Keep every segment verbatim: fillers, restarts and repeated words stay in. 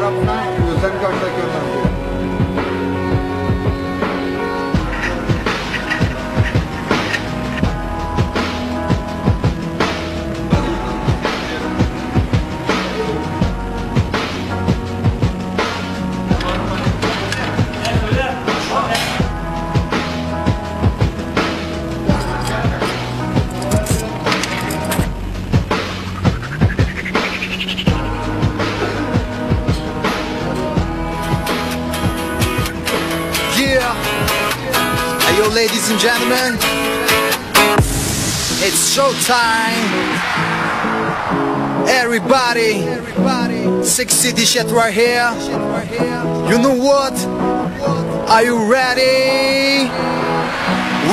Sen karşıda görmem. Yeah. Hey, yo, ladies and gentlemen, it's showtime. Everybody, Six City shit right here. You know what? Are you ready?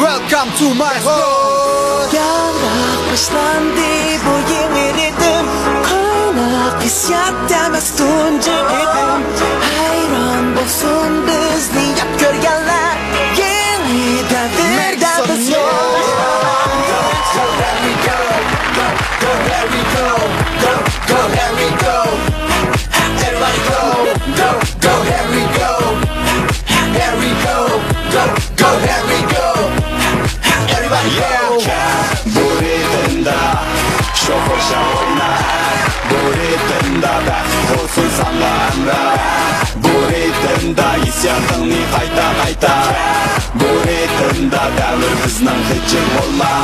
Welcome to my hood. ياڭراق باشلاندى بۇ يېڭى رىتىم، قايناق ھېسسىيات ئەمەس تۇنجى قېتىم. ھەيران بولسۇن بىزنى يات كۆرگەنلەر، يېڭى دەۋردە بىز يول. بۇ رىتىمدا شوخۇرشاپ ئوينا، بۇ رىتىمدا بەخت بولسۇن ساڭا ھەمراھ. بۇ رىتىمدا ھېسسىياتىڭنى قايتا قايتا، بۇ رىتىمدا دەۋر بىزنىڭ خىجىل بولما.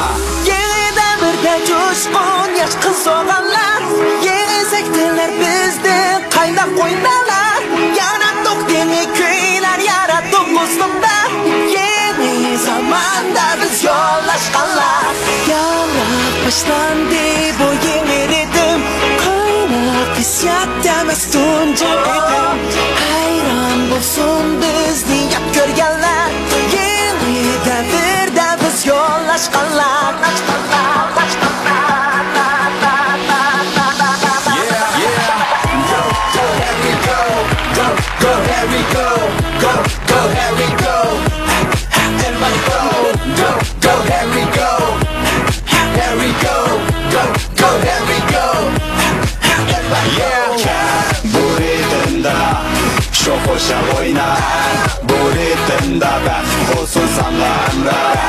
يېڭى دەۋردە جۇشقۇن ياش قىز ئوغۇللار، يېڭى سەھنىلەر بىزدىن قايناق ئويناڭلار. ياراتتۇق يېڭى كۈيلەر، ياراتتۇق مۇزلۇمدا يېڭى زاماندا بىز يوللاشقانلار. ياڭراق باشلاندى بۇ يېڭى رىتىم، قايناق ھېسسىيات ئەمەس تۇنجى قېتىم. ھەيران بولسۇن بىزنى يات كۆرگەنلەر، يېڭى دەۋردە بىز يوللاشقانلار. بۇ رىتىمدا شوخۇرشاپ ئوينا، بۇ رىتىمدا بەخت بولسۇن ساڭا ھەمراھ.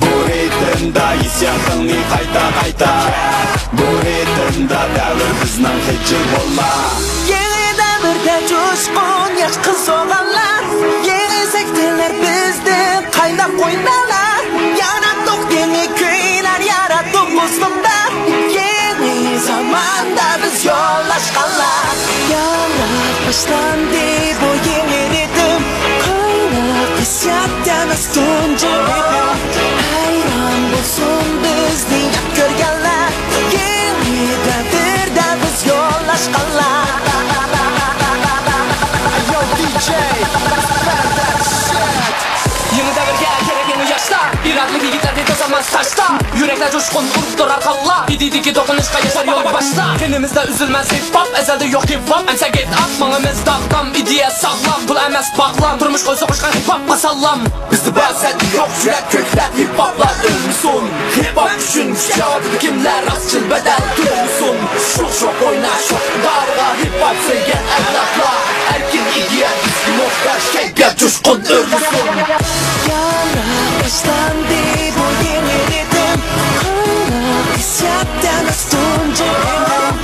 بۇ رىتىمدا ھېسسىياتىڭنى قايتا قايتا، بۇ رىتىمدا دەۋر بىزنىڭ خىجىل بولما. يېڭى دەۋردە جۇشقۇن ياش قىز ئوغۇللار، يېڭى سەھنىلەر بىزدىن قايناق ئويناڭلار. ياراتتۇق يېڭى كۈيلەر، ياراتتۇق مۇزلۇمدا يېڭى زاماندا بىز يوللاشقانلار. ياڭراق باشلاندى بۇ يېڭى رىتىم، قايناق ھېسسىيات ئەمەس تۇنجى قېتىم. ھەيران بولسۇن بىزنى يات كۆرگەنلەر، يېڭى دەۋردە بىز يوللاشقانلار. Yo, D J, يېڭى دەۋرگە كېرەك يېڭى ياشلار، ئىرادىلىك يىگىتلەردىن تازا ماس تاشلار. يۈرەكلەر جۇشقۇن ئۇرۇپ تۇرار قاللا، ئىدىيىدىكى توقۇنۇشقا ياشار يولباشلار. تېنىمىزدە ئۈزۈلمەس ھىپ-ھوپ، ئەزەلدە يوق ھىپ-ھوپ. ئەمسە گېت ئاپ، ماڭىمىز داغدام، ئىدىيە ساغلام، پۇل ئەمەس باغلام، تۇرمۇشقا سوقۇشقان ھىپ-ھوپقا سالام. بىزدە بىر سەت يوق يۈرەك، كۆكلەپ ھىپ-ھوپلار ئۆلمىسۇن. ھىپ-ھوپ ئۈچۈن كۈچ چىقاردى كىملەر، راستچىل بەدەل تۆلىمىسۇن. شوخ-شوخ ئويناش شوخ بارغا، ھىپ-ھوپ سۆيگەن ئەۋلادلار. ئەركىن ئىدىيە بىزگە موھتاج، كەيپىيات جۇشقۇن ئۆرلىسۇن. ياڭراق باشلاندى بۇ يېڭى رىتىم، قايناق ھېسسىيات ئەمەس تۇنجى قېتىم.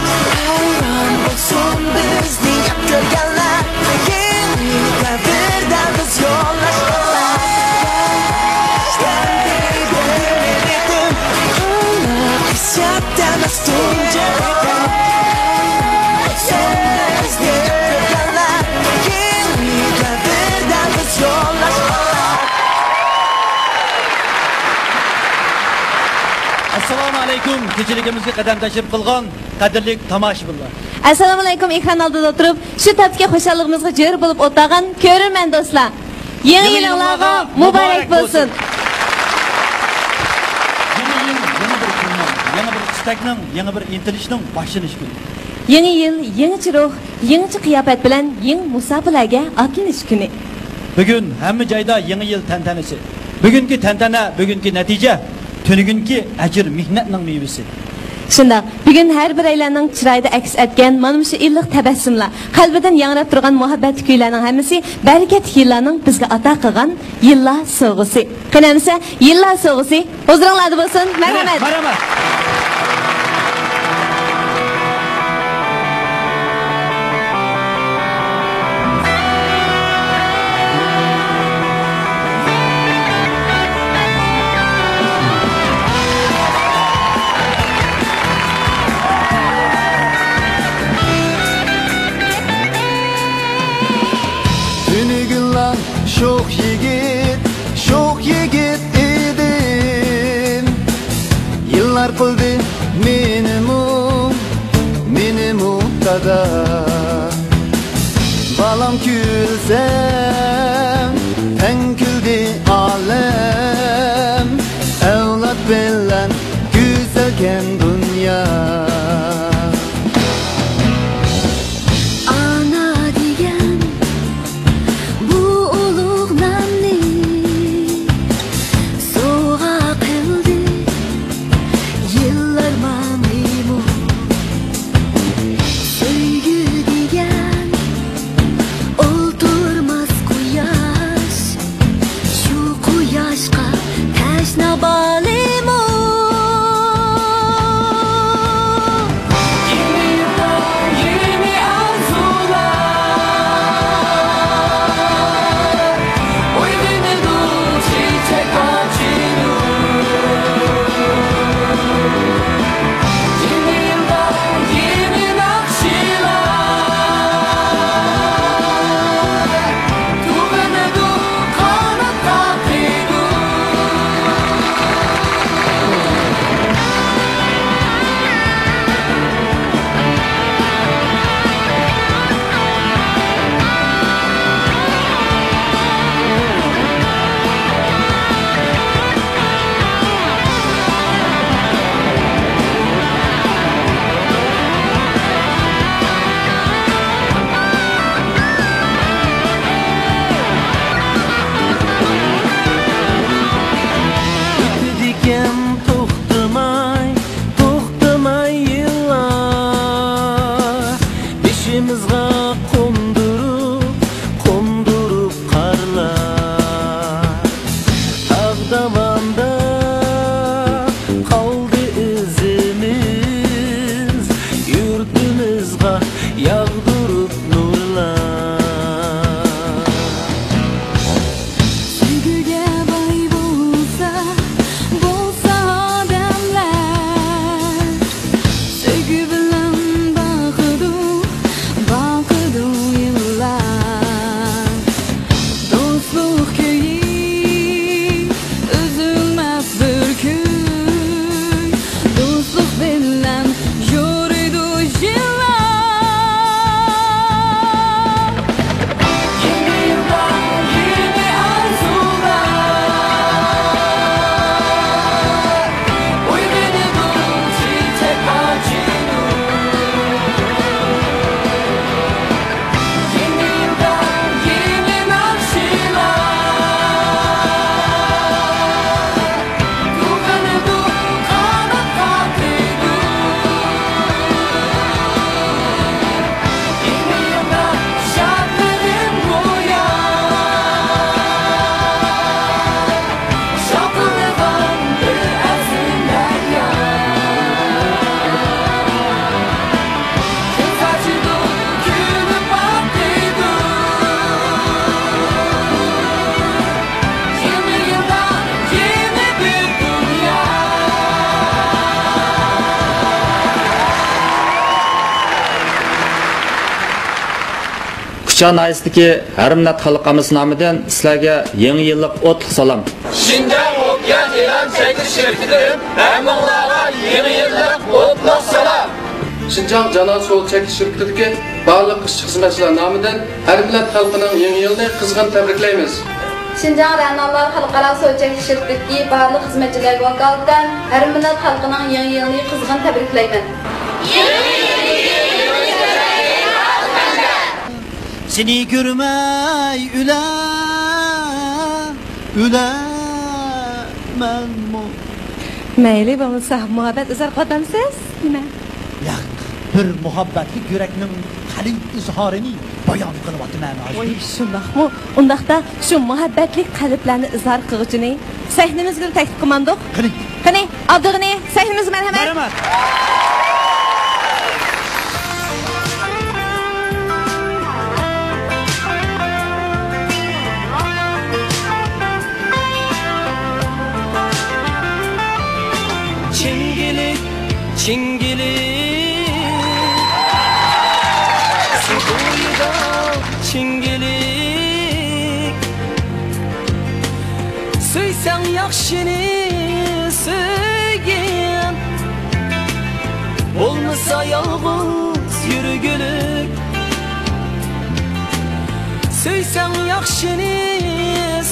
ھەيران بولسۇن بىزنى يات كۆرگەنلەر، يېڭى دەۋردە بىز يوللاشقانلار. ياڭراق باشلاندى بۇ يېڭى رىتىم، قايناق ھېسسىيات ئەمەس تۇنجى قېتىم. ئەسسالامۇ ئەلەيكۇم، كېچىلىكىمىزگە قەدەم تەشرىپ قىلغان قەدىرلىك تاماشىبىنلار. ئەسسالامۇ ئەلەيكۇم، ئېكران ئالدىدا ئولتۇرۇپ، شۇ تاپتىكى خۇشاللىقىمىزغا جۆر بولۇپ ئولتۇرغان كۆرۈرمەن دوستلار. يېڭى يېڭى يىلىڭلارغا يىلىڭلارغا مۇبارەك مۇبارەك بولسۇن. بولسۇن. يېڭى يىل، يېڭى بىر كۈننىڭ، يېڭى بىر ئىستەكنىڭ، يېڭى بىر ئىنتىلىشنىڭ باشلىنىش كۈنى. يېڭى يىل، يېڭىچە روھ، يېڭىچە قىياپەت بىلەن يېڭى مۇساپىلەرگە ئاتلىنىش كۈنى. بۈگۈن ھەممە جايدا يېڭى يىل تەنتەنىسى. بۈگۈنكى تەنتەنە، بۈگۈنكى نەتىجە، تۈنۈگۈنكى ئەجىر مېھنەتنىڭ مېۋىسى. شۇنداق، بۈگۈن ھەر بىرەيلەننىڭ چىرايىدا ئەكس ئەتكەن مانا مۇشۇ ئىللىق تەبەسسۇملار، قەلبىدىن ياڭراپ تۇرغان مۇھەببەتلىك كۈيلەرنىڭ ھەممىسى بەرىكەتلىك يىللارنىڭ بىزگە ئاتا قىلغان يىللار سوۋغىسى. قېنى ئەمىسە، يىللار سوۋغىسى ھۇزۇرۇڭلاردا بولسۇن. مەرھەمەت. مەرھەمەت. تۈنۈگۈنلا شوخ يىگىت، شوخ يىگىت ئىدىم. يىللار قىلدى مېنىمۇ، مېنىمۇ تازا. بالام كۈلسەم، تەڭ كۈلدى ئالەم. ئەۋلاد بىلەن گۈزەلكەن دۇنيا. ئانا دېگەن بۇ ئۇلۇغ نامنى سوۋغا قىلدى يىللار ماڭىمۇ. سۆيگۈ دېگەن ئولتۇرماس قۇياش، شۇ قۇياشقا تەشنا بالىمۇ. يېڭى يىلدا يېڭى ئارزۇلار، ئويغىنىدۇ چېچەك ئاچىدۇ. يېڭى يىلدا يېڭى ناخشىلار، تۇغۇلىدۇ، قانات قاقىدۇ. ئۆتىدىكەن توختىماي، توختىماي يىللار، بېشىمىزغا قوندۇرۇپ، قوندۇرۇپ قارلار. تاغ داۋاندا قالدى ئىزىمىز، يۇرتىمىزغا ياغدۇرۇپ نۇرلار. سۆيگۈگە باي بولسا، بولسا ئادەملەر، سۆيگۈ بىلەن باقىدۇ، باقىدۇ يىللار. دوستلۇق كۈيى ئۈزۈلمەس بىر كۈي، دوستلۇق بىلەن يورۇيدۇ يىللار. يېڭى يىلدا يېڭى ئارزۇلار، ئويغىنىدۇ چېچەك ئاچىدۇ. يېڭى يىلدا يېڭى ناخشىلار، تۇغۇلىدۇ، قانات قاقىدۇ. يېڭى يىلدا شادلىرىم رويا، شاقىلدىغان بىر ئەزىم دەريا. كۆز ئاچىدۇ، كۈلۈپ باقىدۇ. يېڭى يىلدا يېڭى بىر دۇنيا. كۇچا ناھىيەسىدىكى ھەر مىللەت خەلق ئاممىسى نامىدىن سىلەرگە يېڭى يىللىق ئوتلۇق سالام. شىنجاڭ ئوكيان ئېلان چەكلىك شىركىتىدىن ھەممىڭلارغا يېڭى يىللىق ئوتلۇق سالام. شىنجاڭ جانان سودا چەكلىك شىركىتىدىكى بارلىق ئىشچى-خىزمەتچىلەر نامىدىن ھەر مىللەت خەلقىنىڭ يېڭى يىلىنى قىزغىن تەبرىكلەيمىز. شىنجاڭ رەنانلار خەلقئارا سودا چەكلىك شىركىتىدىكى بارلىق خىزمەتچىلەرگە ۋاكالىتەن ھەر مىللەت خەلقىنىڭ يېڭى يىلىنى قىزغىن تەبرىكلەيمەن. سېنى كۆرمەي ئۆلە، ئۆلەمەنمۇ؟ مەيلى بولمىسا، مۇھەببەت ئىزھار قىلىۋاتامسىز نېمە؟ ياق، بىر مۇھەببەتلىك يۈرەكنىڭ قەلب ئىزھارىنى بايان قىلىۋاتىمەن ھازىر. ۋاي، شۇنداقمۇ؟ ئۇنداقتا شۇ مۇھەببەتلىك قەلبلەرنى ئىزھار قىلغۇچىنى سەھنىمىزگە تەكلىپ قىلمامدۇق؟ قېنى. قېنى، ئابدۇغېنى، سەھنىمىزگە مەرھەمەت. مەرھەمەت. چىڭگىلىك، چىڭگىلىك، سۇ بويىدا چىڭگىلىك. سۆيسەڭ ياخشىنى سۆيگىن، بولمىسا يالغۇز يۈرگۈلۈك. سۆيسەڭ ياخشىنى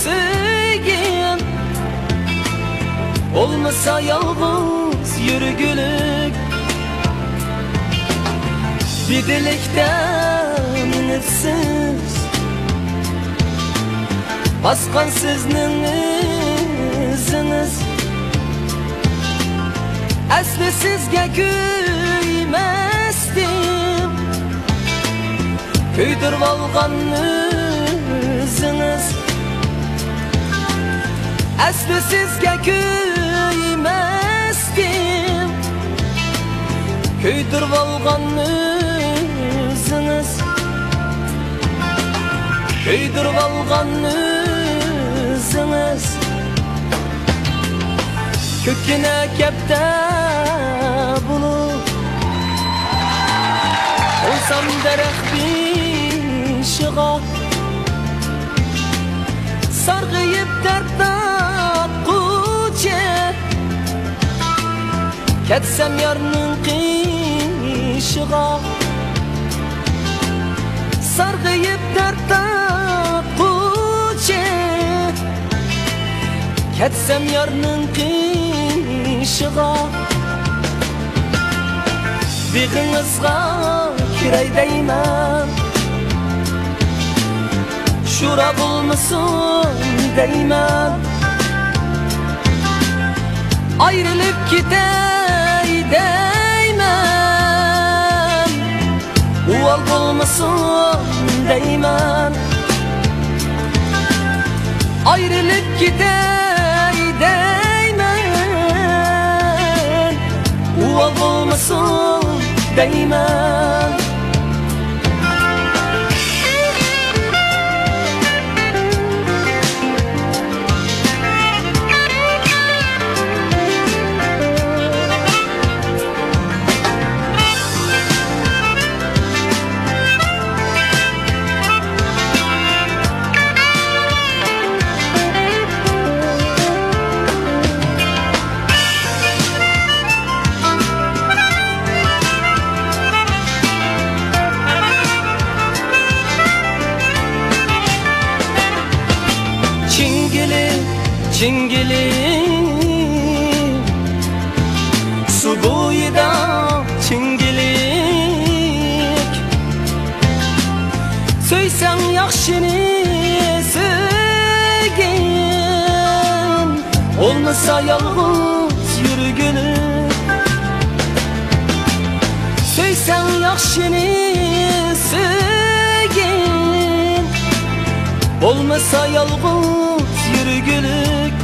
سۆيگىن، بولمىسا يالغۇز يۈرگۈلۈك. بىدىلىكتە مېڭىپسىز، باسقان سىزنىڭ ئىزىڭىز. ئەسلى سىزگە كۆيمەستىم، كۆيدۈرۈۋالغان ئۆزىڭىز. ئەسلى سىزگە كۆيمەستىم، كۆيدۈرۈۋالغان ئۆزىڭىز. كۆيدۈرۈۋالغان ئۆزىڭىز. كۆككىنە كەپتە بولۇپ، قونسام دەرەخ بېشىغا، سارغىيىپ دەرد تارتقۇچە، كەتسەم يارنىڭ قېشىغا، سارغىيىپ دەرد تارتقۇچە، كەتسەم يارنىڭ قېشىغا. بېغىڭىزغا كىرەي دەيمەن، شورا بولمىسۇن دەيمەن. ئايرىلىپ كېتەي دەيمەن، ئۇۋال بولمىسۇن دەيمەن. ئايرىلىپ كېتەي دەيمەن، ئۇۋال بولمىسۇن دەيمەن. چىڭگىلىك، چىڭگىلىك، سۇ بويىدا چىڭگىلىك. سۆيسەڭ ياخشىنى سۆيگىن، بولمىسا يالغۇز يۈرگۈلۈك. سۆيسەڭ ياخشىنى سۆيگىن، بولمىسا يالغۇز يۈرگۈلۈك.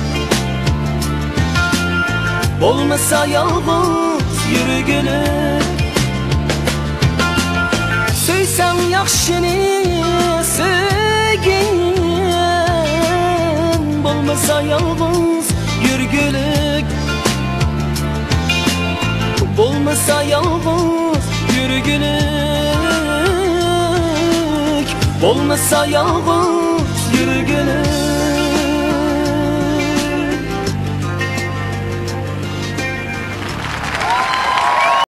بولمىسا يالغۇز يۈرگۈلۈك. سۆيسەڭ ياخشىنى سۆيگىن، بولمىسا يالغۇز يۈرگۈلۈك. بولمىسا يالغۇز يۈرگۈلۈك. بولمىسا يالغۇز